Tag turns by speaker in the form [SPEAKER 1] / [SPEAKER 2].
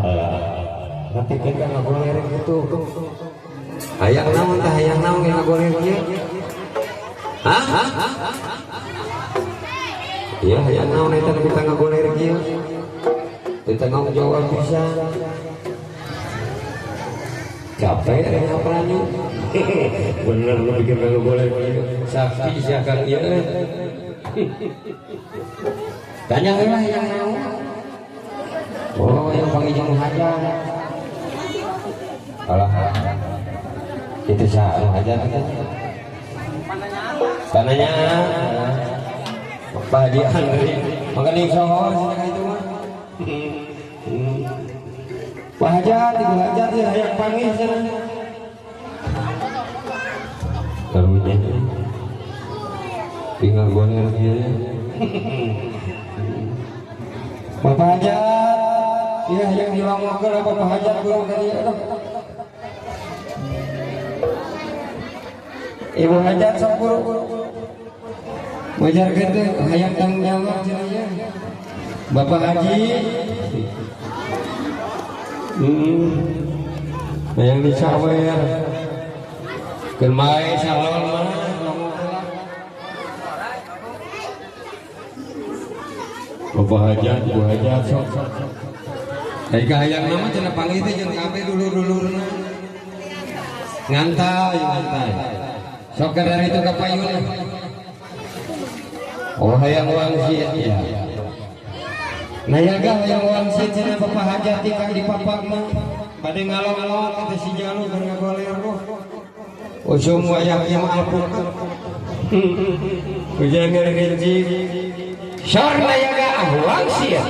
[SPEAKER 1] Alah, nepikeun ka ngagoler kitu. Hayang naon tah, hayang naon ngagoler kieu? Hah? Iya, hayang naon eta nepi ka ngagoler kieu? Teu tanggung jawab pisan. Capek rek ngaparanyu. Bener lu bikin ngagoler kieu. Sakti sia Kang ieu euy. Tanya heula hayang naon. Oh, yang panggil jeung hajat. Alah. Itu saha nu hajat eta? Tananya. Pak Haji Andri. Maka di soho cenah ka itu mah. Pak Hajat, Ibu Hajat ya hayang panggih cenah. Karunya. Tinggal goler kieu. Bapak Hajat, ya yang dilongokkeun Bapak Hajat kurang ka dieu tuh. Ibu Hajat sok buru. Majarkeun teh hayang tanggung jawab cenah ieu. Bapak Haji. Hayang disawer. Keun mae salon mah longok. Bapak Hajat, Ibu Hajat sok. Ai kahayang nama cenah panggih teh jeung kabeh dulur-dulurna. Ngantai, ngantai. Sok ka dari itu ka payun. Oh, hayang wangsit ya. Nayaga hayang wangsit cenah Bapak Hajat ti ka di papak mah. Bade ngalong-ngalong teh si jalu keur ngagoler roh. Usum wayah ieu mah alpukat. Hujan ngeureunjing. Sor nayaga wangsit.